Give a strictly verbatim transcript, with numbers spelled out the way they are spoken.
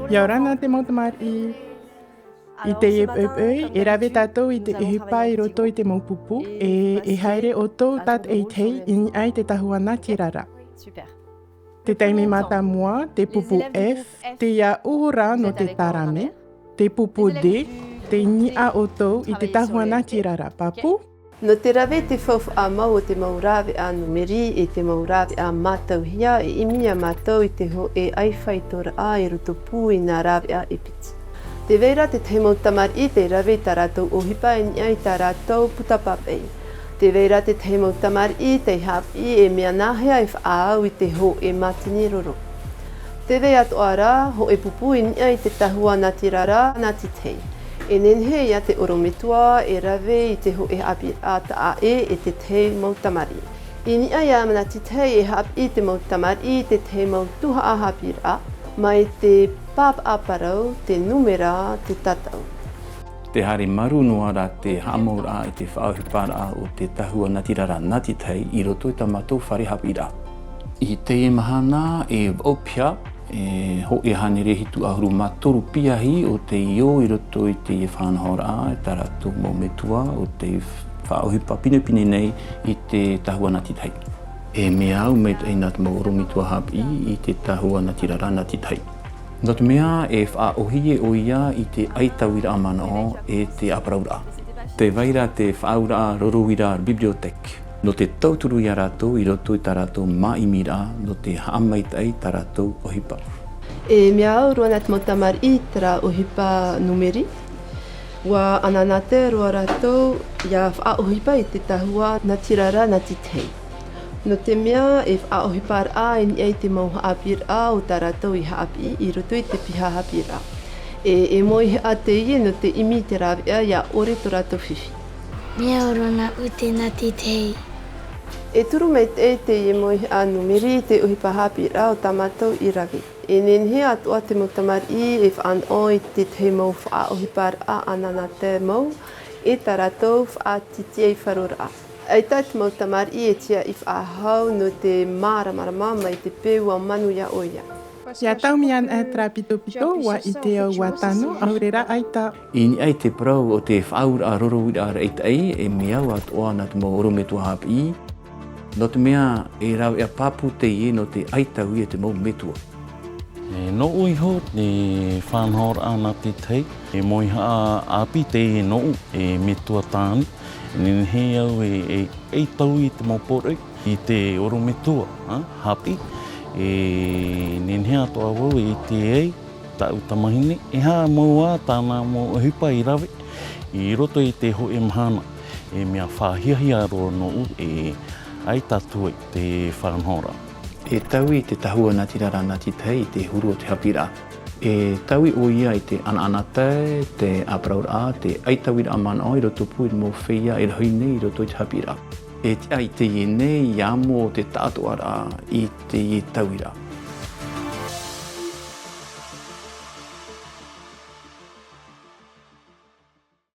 ʻIa ora na te mau tamariʻi. I teie poʻipoʻi, e rave tātou i te ʻohipa i roto i te mau pupu, e, e haere ʻoutou tātaʻitahi i niʻa i te tahua natirara. Te taime mātāmua, te pupu F, tei ʻaʻau ra nō te tarame, te pupu D, tei niʻa ʻoutou i te tahua natirara. Pāpū? Nō te rave i te faufaʻa mau o te mau rāveʻa numeri e te mau rāveʻa mātauhia, e ʻimi ā mātou i te hōʻē ʻaifaitoraʻa i rotopū i nā rāveʻa e piti. Tē vai ra te tahi mau tamariʻi tei rave i tā rātou ʻohipa i niʻa i tā rātou puta pāpaʻi. Tē vai ra te tahi mau tamariʻi tei haʻapiʻi e mea nāhea e faʻaau i te hōʻē mātini roro. Tē vai atoʻa ra hōʻē pupu i niʻa i te tahua natirara natirara. E nehenehe ia te ʻorometua e rave i te hōʻē haʻapiʻiraʻa taʻa ʻē e te tahi mau tamariʻi. I niʻa ia natirara e haʻapiʻi te mau tamariʻi i te tahi mau tuhaʻa haʻapiʻiraʻa, mai te pāpaʻa parau, te numera, te tātaʻu. Tē haere marū noa ra te haʻamauraʻa i te faʻaʻohiparaʻa o te tahua natirara natirara i roto i tā mātou fare haʻapiʻiraʻa. I teie mahana e vaʻu piha, e hōʻē hānere hitu ʻahuru mā toru piahi o te io i roto i teie faʻanahoraʻa, e tā rātou mau metua o tei faʻaʻohipa pinepine nei i te tahua natirara. E mea au maitaʻi nā te mau ʻorometua haʻapiʻi i te tahua natirara natirara. Nō te mea e faʻaʻōhie ʻoia i te ʻaitauiraʻa manaʻo e te ʻāparauraʻa. Tē vai ra te faʻaauraʻa roro uira bibliothèque. Nō te tauturu ia rātou i roto i tā rātou māʻimiraʻa, nō te haʻamaitaʻi i tā rātou ʻohipa. E mea au roa nā te mau tamariʻi terā ʻohipa numeri. ʻUa anaanatae roa rātou ʻia faʻaʻohipa i te tahua natirara natirara. Nō te mea e faʻaʻohiparaʻa i niʻa i te mau haʻapiʻiraʻa o tā rātou i haʻapiʻi i roto i te piha haʻapiʻiraʻa. E, e mauihaʻa teie nō te ʻimi i te rāveʻa ʻia ʻore tō rātou fifi. Mea au roa nā ʻu te natirara. E turu maitaʻi teie mauihaʻa numeri i te ʻohipa haʻapiʻiraʻa o tā mātou i rave. E nehenehe atoʻa te mau tamariʻi e fānaʻo i te tahi mau faʻaʻohiparaʻa anaanatae mau, e tā rātou faʻatitiʻaifaroraʻa. ʻAita te mau tamariʻi e tiʻa i faʻahou nō te māramarama mai te peu ʻua manuia ʻoia. ʻIa taumi ana terā pitopito, ʻua ʻite au ʻua tano, ʻaore rā ʻaita. I niʻa i te parau o te faʻaauraʻa roro uira raʻi taʻi, e mea au atoʻa nā te mau ʻorometua haʻapiʻi. Nō te mea e rāveʻa pāpū teie nō te ʻaitau i te mau metua. E nōʻu iho te faʻanahoraʻa natirara, e mauihaʻa ʻāpī teie nōʻu, e metua tāne, e nehenehe au e, e, e ʻaitau i te mau poroʻi, i te ʻorometua, ā, haʻapiʻi, e nehenehe atoʻa vau e ʻite ai, tāʻu tamahine, e aha mau ā tāna mau ʻohipa i rave, i roto i te hōʻē mahana, e mea faʻahiahia roa nōʻu, e ʻaita atu ai te faʻanahoraʻa. E taui te tahua natirara natirara i te huru o te haʻapiʻiraʻa. E taui ʻoia i te anaanatae, te ʻāparauraʻa, te ʻaitauiraʻa manaʻo i rotopū i te mau feiā e rahi nei i roto i te haʻapiʻiraʻa. E tiʻa i teie nei ʻia amo te taʻatoʻaraʻa i teie tauiraʻa.